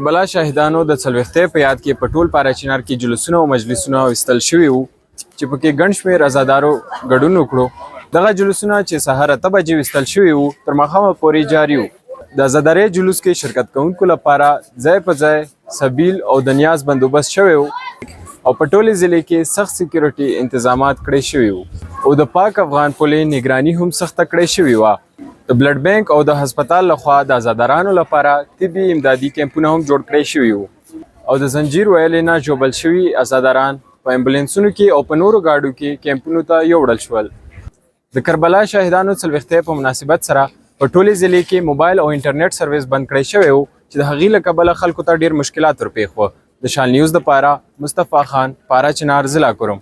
کربلا شاهدانو د څلوېښتۍ په یاد کې په ټول پاراچنار کې جلوسونه او مجلسونه وستل شوي وو، چې پکې ګڼ شمېر عزادارو ګډون وکړو. دغه جلوسونه چې سهار 8 بجې وستل شوي وو، تر ماښامه پورې جاري وو. د عزادارۍ جلوس کې شرکت کوونکو لپاره ځای په ځای سبیل او د نیاز بندوبست شوی وو او په ټولې ضلع کې سخت سکیورټي انتظامات کړی شوي وو او د پاک افغان پولې نگرانی هم سخته کړی شوې وه. د بلډ بانک او د هسپتال لخوا د عزادارانو لپاره طبي امدادي کیمپونه هم جوړ کړی شوي وو او د زنجیر ویلې نه ژوبل شوي عزاداران په امبولانسونو کې او په نورو گاډو کې کیمپونو ته یوړل شول. د کربلا شاهدانو څلوېښتۍ په مناسبت سره په ټولې ضلع کې موبایل او انټرنیټ سرویس بند کړی شوی وو، چې د هغې له کبله خلکو ته ډیر مشکلات ورپېښ وو. د شال نیوز لپاره مصطفی خان، پارا چنار، ضلع کرم.